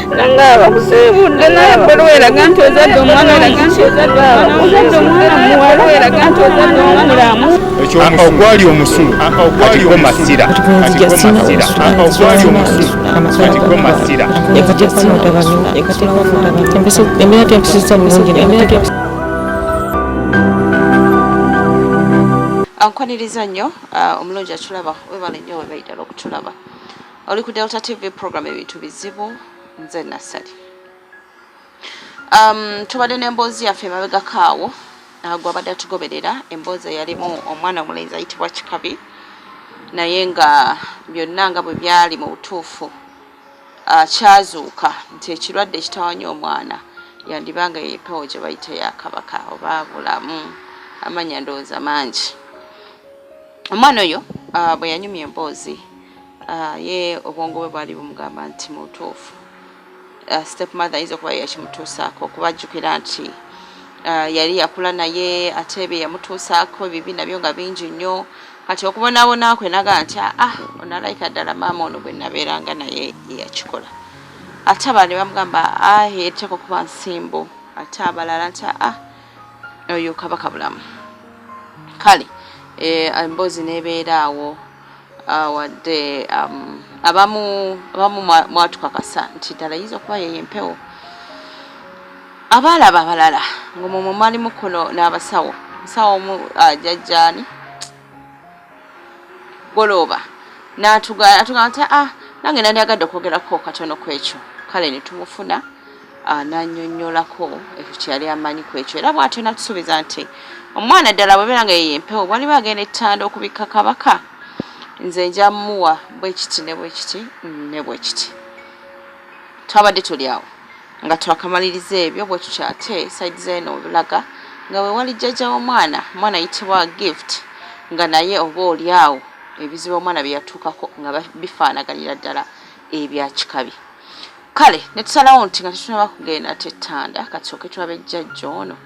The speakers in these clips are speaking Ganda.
Nga bakusiibudde naye ebbaluwa eraga nti ozadde omwana ozadde omwana muwala eraga nti ozadde omwana mulamu. Ogwali omusulo katiko masira katiko masira ogwali omusulo katiko masira. Embeera tempisizza bulungi. Nkwaniriza nnyo omulungi atulaba, webale nnyo, webale ddala okutulaba. Oli ku Delta TV program Ebintu Bizibu, nze Nasali. Tubadde n'emboozi yaffe emabegako awo, gwabadde atugoberera emboozi eyalimu omwana omulenzi ayitibwa Kikabi, naye nga byonna nga bwe byali mu butuufu, kyazuuka nti ekirwadde ekitawanya omwana yandibanga yepewo gye bayita eya Kabaka oba Bulamu, amanya ndowooza mangi. Omwana oyo bwe yanyumya emboozi, ye obwongo bwe bwali bumugamba nti mu butuufu step mother ayinza okuba yeyakimutuusaako, okubajjukira nti yali yakula naye, ate bye yamutuusaako ebibi nabyo nga bingi nnyo. Kati okubonaabona kwe nagaa nti aa ono alayika ddala maama ono gwe nabeeranga naye yeyakikola. Ate abalala ne bamugamba a yeteeka okuba nsimbu, ate abalala nti aa oyo Kabaka Bulamu. Kale emboozi n'ebeera awo, wadde abamu mwatukakasa nti ddala yinza okuba yeyo empewo. Abaalaba abalala ng'omwo mwalimu kuno n'abasawo, musawo omu jjajjaani Golooba n'atugamba nti ah nange nandyagadde okwogerako katono ku ekyo. Kale ne tumufuna n'annyonnyolako ekyo kye yali amanyi ku ekyo, era bw'atyo n'atusuubiza nti omwana ddala bw'ebeera nga yeyo empewo, bw'aliba agenda ettanda okubikka Kabaka, nze nja mmuwa bwe kiti ne bwe kiti ne bwe kiti. Twabadde tuli awo nga twakamaliriza ebyo bwe tutyo, ate side z'eno webulaga nga we wali jjajja w'omwana, omwana ayitibwa Gift, nga naye oba oli awo ebizibu omwana bye yatuukako nga bifaanaganira ddala ebya Kikabi. Kale ne tusalawo nti nga tetunaba kugenda tettanda, katusooke tulabe jjajja ono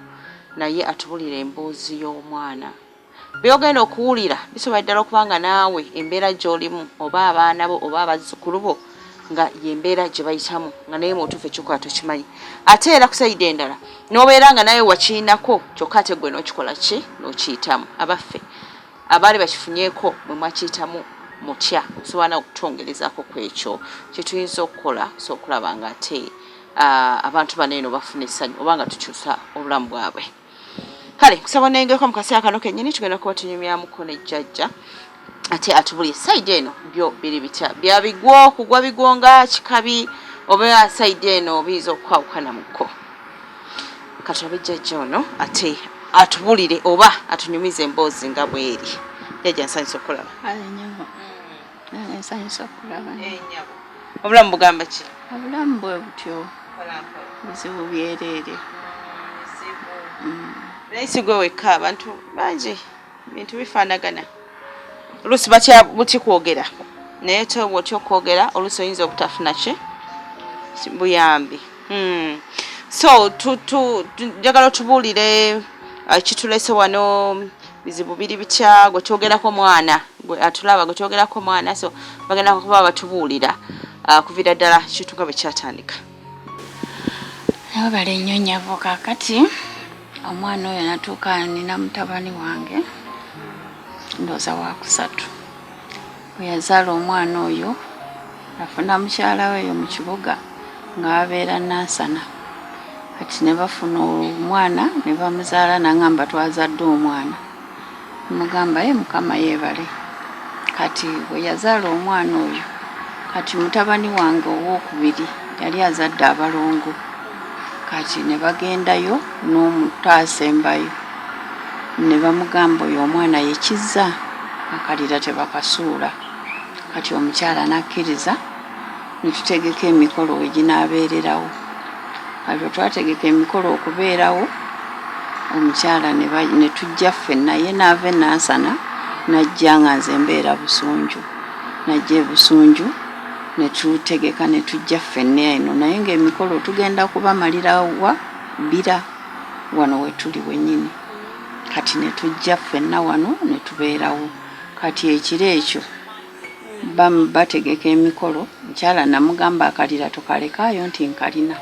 naye atubulire emboozi y'omwana. By'ogenda okuwulira bisobola ddala okuba nga naawe embeera gy'olimu oba abaana bo oba abazzukulu bo nga y'embeera gye bayitamu, nga naye mu butuufu ekyokola tokimanyi. Ate era ku sayidi endala n'obeera nga nawe wakirinako, kyokka ate gwe n'okikola ki n'okiyitamu. Abaffe abaali bakifunyeeko mwe mwakiyitamu mutya? Osobola nawe okutwongerezaako ku ekyo kye tuyinza okukola so okulaba nga ate abantu bano eno bafuna essanyu oba nga tukyusa obulamu bwabwe. Kale nkusaba onengeko mu kaseera kano kennyini, tugenda kuba tunyumyamuko ne jjajja ate atubulye sayidi eno byo biri bitya, bya bigwo kugwa bigwo nga Kikabi oba sayidi eno biyinza okwawukanamuko. Katulabe jjajja ono ate atubulire oba atunyumize emboozi nga bweri. Jjajja, nsanyusa okukulaba. Nsanyusa okulaba. Obulamu bugamba ki? Obulamu bwe butyo, bizibu byereere. Naye si gwe wekka, abantu bangi bintu bifaanagana. Oluusi batya buti kwogera, naye te bw'otya okwogera oluusi oyinza obutafuna ki buyambi. So njagala otubuulire kitulese wano, bizibu biri bitya? Gwe twogerako mwana, gwe atulaba gwe twogerako mwana, so bagenda kuba batubuulira kuviira ddala kintu nga bwe kyatandika. Webale nnyo nnyabo. Kaakati omwana oyo natuuka, nina mutabani wange ndowooza wakusatu, bwe yazaala omwana oyo afuna mukyala we eyo mu kibuga nga babeera Nansana. Kati ne bafuna omwana ne bamuzaala, nangamba twazadde omwana, mugamba ye Mukama yeebale. Kati bwe yazaala omwana oyo, kati mutabani wange owookubiri yali azadde abalongo, kati ne bagendayo n'omuto asembayo ne bamugamba oyo omwana ye Kizza, akalira tebakasuula. Kati omukyala n'akkiriza ne tutegeka emikolo we ginaabeererawo. Kati bwe twategeka emikolo okubeerawo, omukyala ne tujja ffenna, ye n'ava e Nansana n'ajja, nga nze mbeera Busunju, n'ajja e Busunju ne tutegeka ne tujja ffenna eno, naye ng'emikolo tugenda kubamalira wa Bbira wano we tuli wennyini. Kati ne tujja ffenna wano ne tubeerawo. Kati ekiro ekyo Bategeka emikolo, mukyala namugamba akalira tokalekaayo nti nkalina.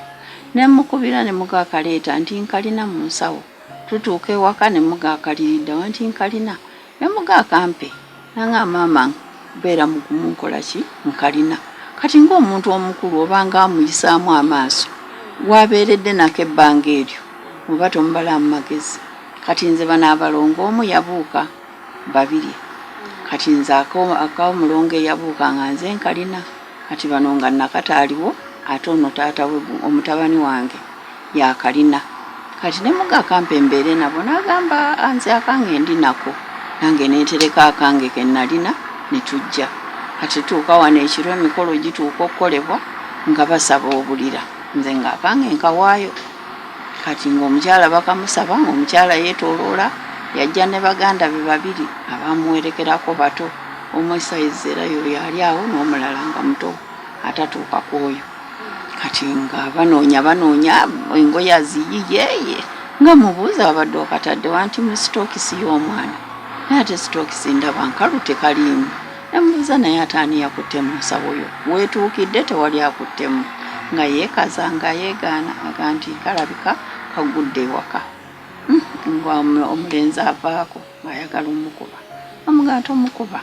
Ne mmukubira ne muga akaleeta nti nkalina mu nsawo. Tutuuka ewaka ne muga akaliridde wa nti nkalina. Ne muga akampe. Nangamba maama beera mugumu nkola ki nkalina. Kati ng'omuntu omukulu oba ng'amuyisaamu amaaso w'abeeredde nako ebbanga eryo oba tomubalaamu magezi. Kati nze bano abalongo omu yabuuka babiri kati nze akomulongo eyabuuka nga nze nkalina kati bano nga Nakato aliwo ate ono taata we omutabani wange yakalina kati ne muga akampa embeere nabo n'agamba nze akange ndi nako nange nentereka akange ke nalina ne tujja kati tutuuka wano ekiro emikolo gituuka okukolebwa nga basaba obulira nze nga akange nkawaayo. Kati ng'omukyala bakamusaba, ng'omukyala yeetooloola, yajja ne baganda be babiri abaamuwerekerako bato, omu esayizi era y'oyo ali awo n'omulala nga muto atatuuka ku oyo. Kati nga banoonya banoonya engoye aziyiye ye nga mubuuza wabadde okatadde wa nti mu sitookisi y'omwana naye ate sitookisi ndaba nkalu tekaliimu. Ne mbuuza naye ate ani yakutte mu nsawo yo? Weetuukidde tewali akuttemu. Nga yeekaza nga yeegaana aga nti kalabika kagudde ewaka. Hmm, nga omulenzi avaako ng'ayagala omukuba. Amugamba tomukuba.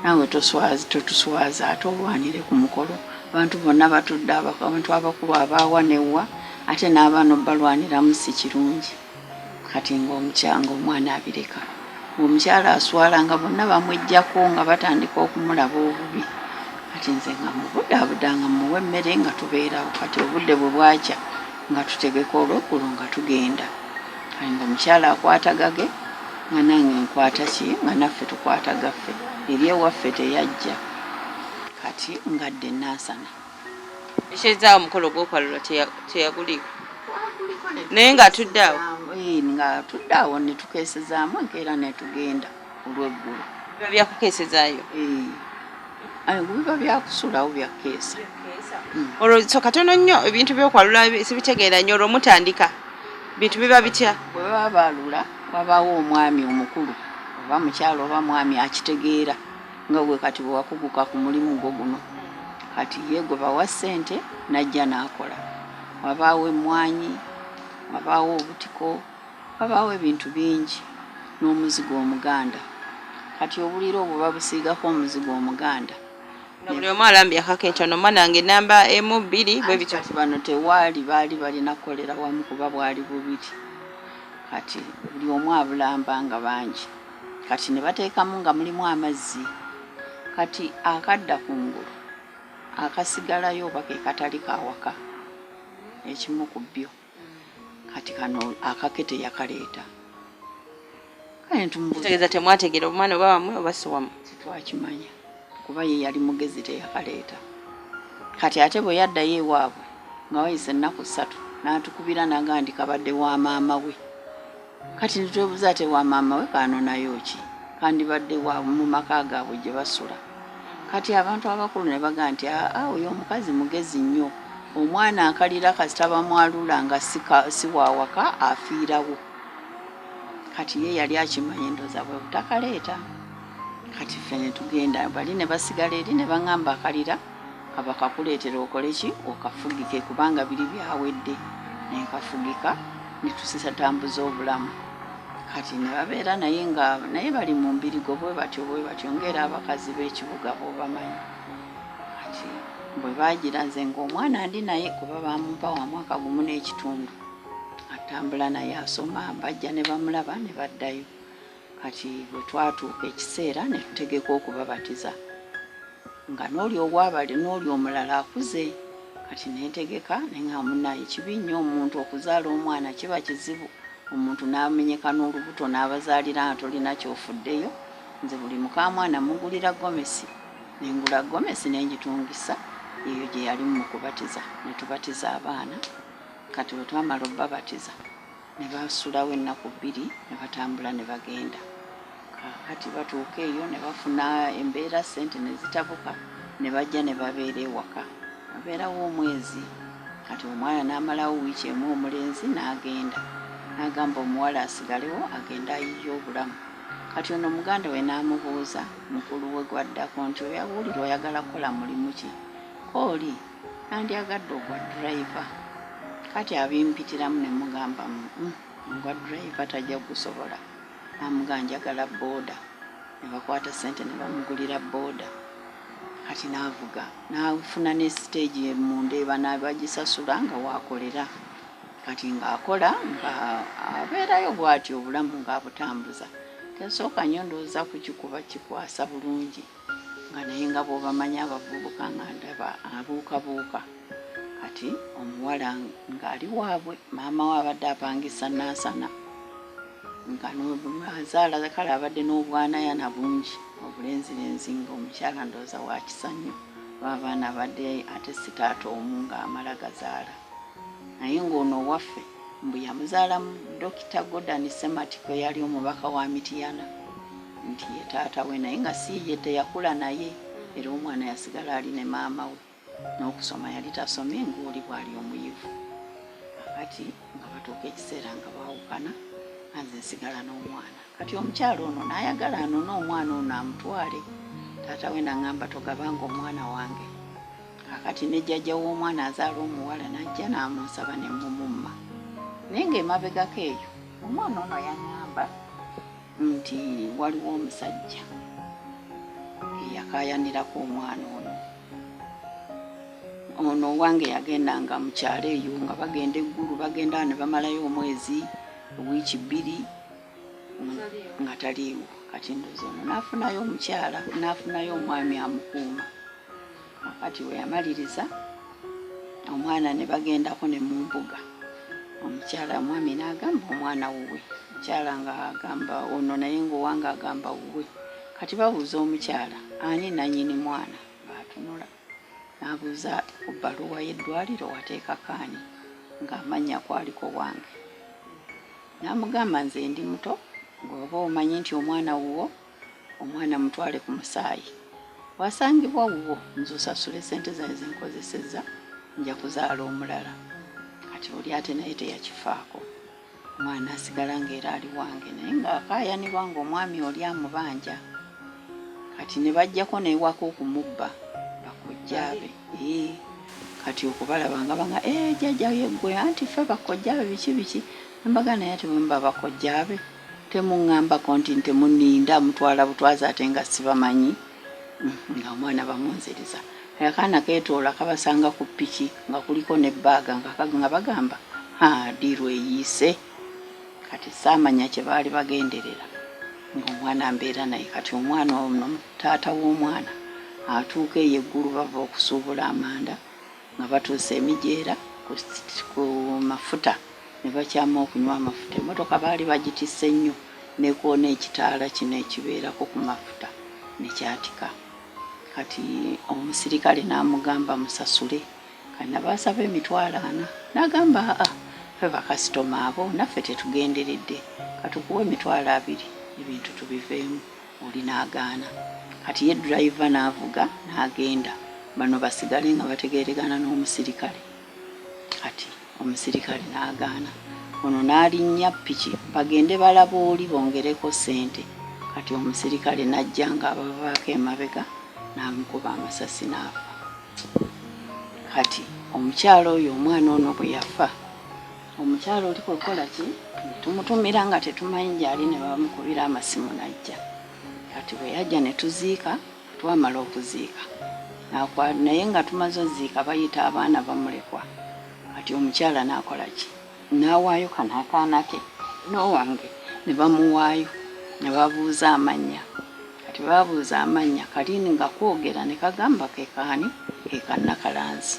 Naawe toswaza totuswaza ate olwanire ku mukolo. Abantu bonna batudde abantu abakulu abaawa n'ewa ate n'abaana obalwaniramu si kirungi. Kati nga omukyanga omwana abireka ng'omukyala aswala nga bonna bamwejjako nga batandika okumulaba obubi. Kati nze nga mubudaabuda nga mmuwa emmere nga tubeerawo. Kati obudde bwe bwakya nga tutegeka olweggulo nga tugenda. Kale ng'omukyala akwata gage nga nange nkwata ki nga naffe tukwata gaffe. Eri ewaffe teyajja. Kati ng'adda e Nansana. Ekitegeeza omukolo ogw'okwalula teyaguliiko naye ng'atudde awo. Ng'atudde awo ne tukeesezaamu enkeera ne tugenda olweggulo. Biba bya kukeesezaayo? Biba bya kusulawo bya kukeesa. Olwo so katono nnyo ebintu by'okwalula sibitegeera nnyo olwo mutandika bintu biba bitya? Bwe baba baalula wabaawo omwami omukulu oba mukyala oba mwami akitegeera. Nga gwe kati bwe wakuguka ku mulimu gwo guno, kati ye gwe bawa ssente n'ajja n'akola. Wabaawo emmwanyi, wabaawo obutiko, wabaawo ebintu bingi n'omuzigo omuganda. Kati obulira obwo babusiigako omuzigo omuganda. Nga buli omu alambye akake nti ono mwana wange nnamba emu, bbiri bwe bityo. Kati bano tewaali, baali balina kukolera wamu kuba bwali bubiri. Kati buli omu abulamba nga bangi. Kati ne bateekamu nga mulimu amazzi. Kati akadda ku ngulu akasigalayo oba ke katali ka waka, ekimu ku byo. Kati kano akake teyakaleeta. Kale ne tumubuuza. Kitegeeza temwategeera omwana oba wamwe oba si wamwe? Tetwakimanya kuba ye yali mugezi teyakaleeta. Kati ate bwe yaddayo ewaabwe nga wayise ennaku ssatu n'atukubira n'agamba nti kabadde wa maama we. Kati netwebuza ate wa maama we kanonayo ki kandibadde wa mu maka gaabwe gye basula. Kati abantu abakulu ne bagamba nti aa oyo omukazi mugezi nnyo omwana akalira kasita bamwalula nga si wa waka afiirawo. Kati ye yali akimanyi ndowooza bwe butakaleeta. Kati ffe ne tugenda bali ne basigala eri ne bangamba akalira kabakakuleetera okole ki okafugike kubanga biri byawedde. Ne nkafugika ne tutambuza obulamu. Kati ne babeera naye nga naye bali mu mbirigo bwe batyo bwe batyo ng'era abakazi b'ekibuga bw'obamanyi. Kati bwe baagira nze ng'omwana ndi naye kuba baamumpa wa mwaka gumu n'ekitundu atambula naye asoma bajja ne bamulaba ne baddayo. Kati bwe twatuuka ekiseera ne tutegeka okubabatiza nga n'oli ow'abali n'oli omulala akuze. Kati ne ntegeka ne ŋŋamba munnaaye kibi nnyo omuntu okuzaala omwana kiba kizibu omuntu n'amenyeka n'olubuto n'abazaalira nga tolina ky'ofuddeyo. Nze buli mukaamwana mmugulira gomesi. Ne ngula gomesi ne ngitungisa eyo gye yalimu mu kubatiza ne tubatiza abaana. Kati bwe twamala obbabatiza Ne basulawo ennaku bbiri ne batambula ne bagenda. Kaakati batuuka eyo ne bafuna embeera ssente ne zitabuka ne bajja ne babeera ewaka. Babeerawo omwezi kati omwana n'amalawo wiiki emu omulenzi n'agenda. N'agamba omuwala asigalewo agende ayiiye obulamu. Kati ono muganda we n'amubuuza mukulu we gwaddako nti oyawulira oyagala kukola mulimu ki? Kooli nandyagadde ogwa driver. Kati abimpitiramu ne mugamba ogwa driver tajja kugusobola. N'amugamba njagala boda. Ne bakwata ssente ne bamugulira boda. Kati n'avuga n'afuna ne siteegi munda eba bagisasula nga waakolera. Kati ng'akola nga abeerayo bw'atyo obulamu ng'abutambuza. Teyasooka nnyo ndowooza kukikuba kikwasa bulungi nga naye nga bw'obamanyi abavubuka nga ndaba abuukabuuka. Kati omuwala ng'ali waabwe maama we abadde apangisa Nansana nga azaala kale abadde n'obwanayana bungi obulenzirenzi ng'omukyala ndowooza wa kisa nnyo kuba abaana abadde ate si taata omu ng'amala gazaala. Naye ng'ono owaffe mbu yamuzaala mu Dokita Gordon Ssematiko eyali omubaka wa Mityana nti ye taata we naye nga si ye teyakula naye era omwana yasigala ali ne maama we n'okusoma yali tasomye ng'oli bw'ali omuyivu. Kakati nga batuuka ekiseera nga baawukana nga nze nsigala n'omwana. Kati omukyala ono n'ayagala anone omwana ono amutwale taata we n'aŋŋamba togabanga omwana wange. Kaakati ne jjajja w'omwana azaala omuwala n'ajja n'amunsaba ne mmumumma. Naye ng'emabegako eyo omwana ono yaŋŋamba nti waliwo omusajja eyakaayanirako omwana ono. Ono owange yagendanga mu kyalo eyo nga bagenda e Ggulu bagenda ne bamalayo omwezi, wiiki bbiri nga taliiwo. Kati ndowooza ono n'afunayo omukyala n'afunayo omwami amukuuma. Kakati bwe yamaliriza omwana ne bagendako ne mu mbuga omukyala omwami n'agamba omwana wuwe omukyala ng'agamba ono naye ng'owange agamba wuwe kati babuuza omukyala ani nanyini mwana ng'atunula n'abuuza ku bbaluwa y'eddwaliro wateekako ani ng'amannya kwaliko wange n'amugamba nze ndi muto ng'oba omanyi nti omwana wuwo Omwana mutwale ku musaayi. Bw'asangibwa wuwo nze osasule ssente zange ze nkozesezza nja kuzaala omulala. Kati oli ate naye teyakifaako. Omwana asigala ng'era ali wange naye ng'akaayanirwa ng'omwami oli amubanja. Kati ne bajjako n'ewaka okumubba bakojjaabe. Ee, kati okubalaba nga banga ee jjajja yeggwe anti ffe bakojjaabe biki biki. Ne mbagamba naye ate bwe muba bakojjaabe Temuŋŋambako nti temunninda mutwala butwazi ate nga sibamanyi nga omwana bamunziriza. Akaana keetoola kabasanga ku ppiki nga kuliko ne bbaaga nga bagamba haa ddiiru eyiise. Kati saamanya kye baali bagenderera ng'omwana mbeera naye. Kati omwana ono taata w'omwana atuuka eyo e Ggulu bava okusuubula amanda nga batuuse e Mijeera ku mafuta ne bakyama okunywa amafuta. Emmotoka baali bagitisse nnyo n'ekoona ekitaala kino ekibeerako ku mafuta ne kyatika. Kati omusirikale n'amugamba musasule. Kati nabaasaba 40,000 n'agamba aa ffe bakasitoma abo naffe tetugenderedde katukuwe 20,000 ebintu tubiveemu. Oli n'agaana. Kati ye driver n'avuga n'agenda bano basigale nga bategeeregana n'omusirikale. Kati omusirikale n'agaana. Ono n'alinnya ppiki bagende balabe oli bongereko ssente. Kati omusirikale n'ajja ng'abavaako emabega n'amukuba amasasi n'afa. Kati omukyala oyo omwana ono bwe yafa, omukyala oli kwe kukola ki? Ne tumutumira nga tetumanyi gy'ali ne bamukubira amasimu n'ajja. Kati bwe yajja ne tuziika, twamala okuziika naye nga tumaze oziika bayita abaana bamulekwa. Kati omukyala n'akola ki? N'awaayo kano akaana ke n'owange ne bamuwaayo ne babuuza amannya. Kati baabuuza amannya kali nga koogera ne kagamba ke kaani? Ke ka Nakalanzi.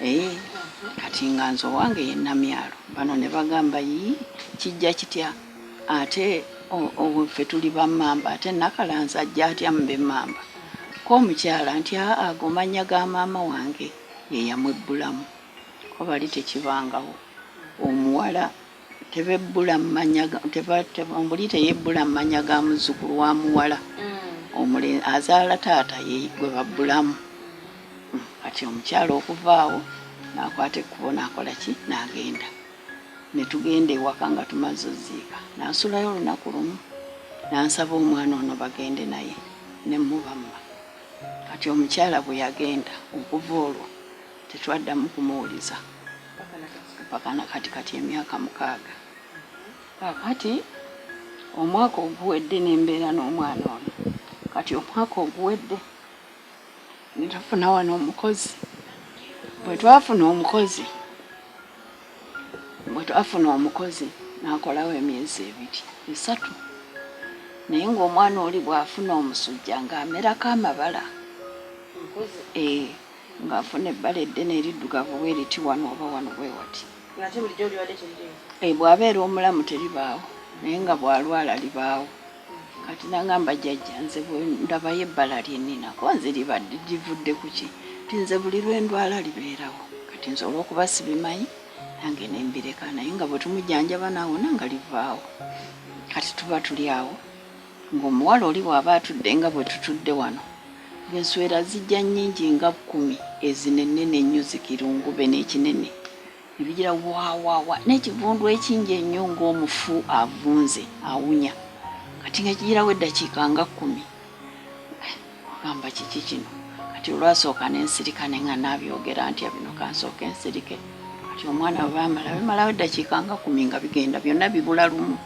Eeh kati nga nze owange ye Namyalo. Bano ne bagamba yii kijja kitya ate ffe tuli ba Mmamba ate Nakalanzi ajja atya mu b'Emmamba? Ko omukyala nti aa ago mannya ga maama wange ye yamwebbulamu. Ko bali tekibangawo omuwala tebebbula manya buli teyebbula manya ga muzzukulu wa muwala mm. azaala taata ye gwe babbulamu mm, kati omukyala okuva awo n'akwata ekkubo n'akola ki n'agenda ne tugenda ewaka nga tumaze oziika n'asulayo olunaku lumu. N'ansaba omwana ono bagende naye ne mubamma. Kati omukyala bwe yagenda, okuva olwo tetwaddamu kumuwuliza paka na kati, kati emyaka 6. Kaakati omwaka oguwedde ne mbeera n'omwana ono. Kati omwaka oguwedde ne tufuna wano omukozi. Bwe twafuna omukozi, bwe twafuna omukozi n'akolawo emyezi 2, 3, naye ng'omwana oli bw'afuna omusujja ng'amerako amabala. Ee, ng'afuna ebbala eddene eriddugavu bwe riti wano oba wano bwe wati. Ee, bw'abeera omulamu teribaawo, naye nga bw'alwala libaawo. Kati n'angamba, jjajja, nze bwe ndabayo ebbala lye nninako nze libadde livudde ku ki? Nti nze buli lwe ndwala libeerawo. Kati nze olw'okuba sibimanyi nange ne mbireka, naye nga bwe tumujjanjaba n'awona nga livaawo. Kati tuba tuli awo ng'omuwala oli bw'aba atudde nga bwe tutudde wano, ng'enswera zijja nnyingi nga 10 ezino ennene ennyo zikirungube n'ekinene ne bigira waawawa n'ekivundu ekingi ennyo ng'omufu avunze awunya. Kati nga kigirawo eddakiika nga 10. Ogamba kiki kino? Kati olwasooka ne nsirika ne nga naabyogera ntya bino, kansooke nsirike. Kati omwana bwe baamala bimalawo eddakiika nga 10 nga bigenda byonna bibula lumu.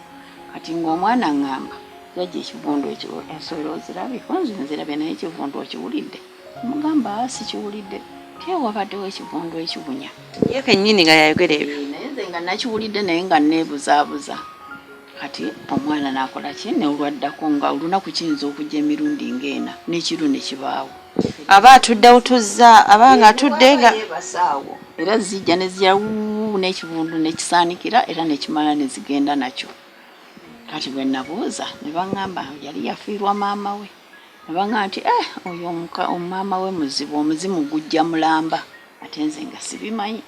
Kati ng'omwana aŋŋamba, jjajja ekivundu ekyo enswera ozirabye? Ko nze nzirabye naye ekivundu okiwulidde? Mugamba sikiwulidde. Tye wabaddewo ekivundu ekiwunya. Ye kennyini nga yayogera ebyo. Naye nze nga nakiwulidde naye nga nneebuzaabuza. Kati omwana n'akola ki? Ne olwaddako nga olunaku kiyinza okujja emirundi ng'ena n'ekiro ne kibaawo. Aba atudde butuzza, aba nga atudde nga yeebase awo era zijja ne zijja wuu n'ekivundu ne kisaanikira era ne kimala ne zigenda nakyo. Kati bwe nabuuza ne baŋŋamba yali yafiirwa maama we. Ne baŋŋamba nti eh oyo maama we muzibu, omuzimu gujja mulamba. Ate nze nga sibimanyi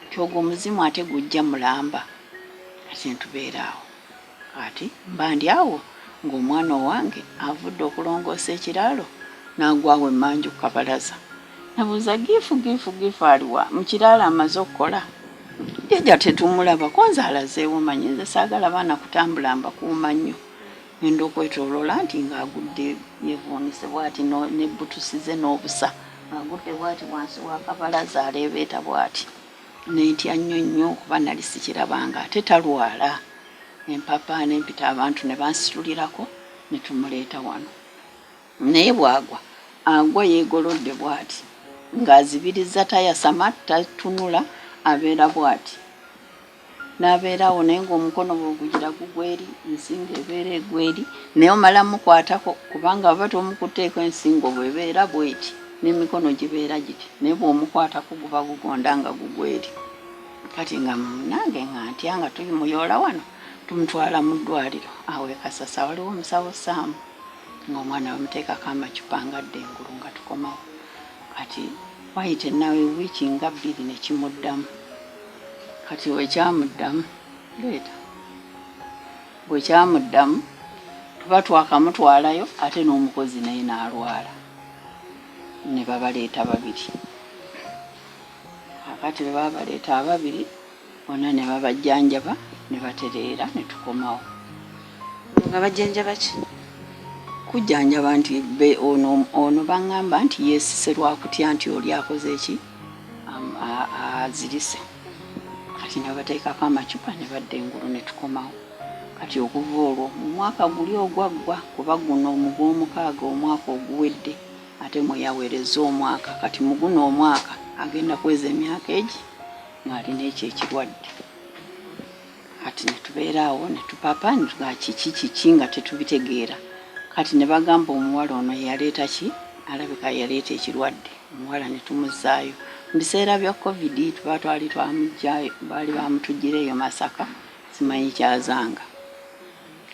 nti ogwo omuzimu ate gujja mulamba. Kati ne tubeera awo. Kati mba ndi awo ng'omwana owange avudde okulongoosa ekiraalo n'agwa awo emmanju ku kabalaza. Nabuuza Giifu, Giifu, Giifu aliwa? Mu kiraalo amaze okukola? Jjajja tetumulaba ko nze alazeewo manyi nze saagala baana kutambula mbakuuma nnyo. Ngenda okwetooloola nti ng'agudde yeevuunise bw'ati n'ebbutusi ze n'obusa ng'agudde bw'ati wansi w'akabalaza aleebeeta bw'ati. Ne ntya nnyo nnyo kuba nali sikirabanga ate talwala. Ne mpapa ne mpita abantu ne bansitulirako ne tumuleeta wano. Naye bw'agwa, agwa yeegolodde bw'ati ng'azibirizza tayasama, tatunula, abeera bw'ati. N'abeera awo naye ng'omukono bw'ogugira gugwa eri, ensingo ebeera egwa eri, naye omala mukwatako kubanga bw'oba tomukutteeko ensingo bw'ebeera bw'eti n'emikono gibeera giti naye bw'omukwatako guba gugonda nga gugwa eri. Kati nga nange nga ntya nga tumuyoola wano tumutwala mu ddwaliro awo e Kasasa waliwo omusawo Sam ng'omwana bamuteekako amacupa ng'adda engulu nga tukomawo. Kati wayita wiiki nga 2 ne kimuddamu. Kati bwe kyamuddamu, leeta, bwe kyamuddamu tuba twakamutwalayo ate n'omukozi naye n'alwala ne babaleeta babiri. Kaakati bwe baabaleeta ababiri bonna ne babajjanjaba ne batereera ne tukomawo. Nga bajjanjaba ki? Kujjanjaba nti ono, ono baŋŋamba nti yeesise lwa kutya nti oli akoze ki? Azirise. Kati ne babateekako amacupa ne badda engulu ne tukomawo. Kati okuva olwo mu mwaka guli ogwaggwa kuba guno mu Gwomukaaga omwaka oguwedde ate mwe yawerezza omwaka kati mu guno omwaka agenda kuweza emyaka egi ng'alina ekyo ekirwadde. Kati ne tubeera awo ne tupapa ne tugamba kiki kiki nga tetubitegeera. Kati ne bagamba omuwala ono yaleeta ki? Alabika yaleeta ekirwadde. Omuwala ne tumuzzaayo. Mu biseera bya Covid tuba twali twamuggyayo, baali bamutuggyira eyo Masaka simanyi kyazanga.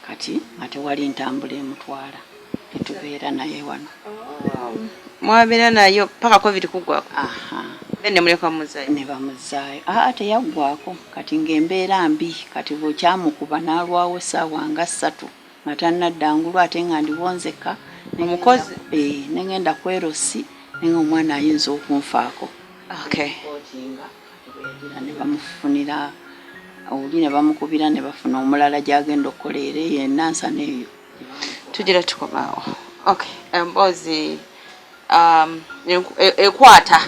Kati nga tewali ntambula emutwala ne tubeera naye wano. Mwabeera nayo paka Covid kuggwako? Aha. Then ne mulyoka mumuzzaayo? Ne bamuzzaayo. Aa teyaggwako kati ng'embeera mbi kati bwekyamukuba n'alwawo essaawa nga 3 nga tannadda ngulu ate nga ndiwo nzekka. Omukozi? Ee, ne ngenda ku LC naye ng'omwana ayinza okunfaako. Okay. Kati bwe yagira ne bamufunira oli ne bamukubira ne bafuna omulala gy'agenda okukola era eyo e Nansana eyo. Tugira tukomaawo. Okay, emboozi ekwata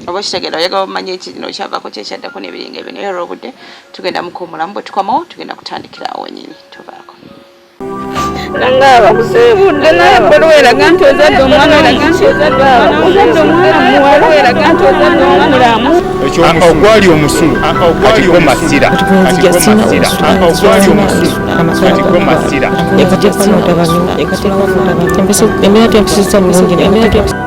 oba okitegeera, oyagala omanye ekino kyavaako kyekyaddako n'ebiringa ebyo, naye olw'obudde tugenda mukuumulamu. Bwe tukomawo tugenda kutandikira awo wenyini tuvaako. Nanga bakusiibudde naye ebbaluwa eraga nti ozadde omwana, ozadde omwana muwala, eraga nti ozadde omwana mulamu. Ogwali omusulo katiko masira, katiko masira, ogwali omusulo katiko masira. Embeera tempisizza bulungi.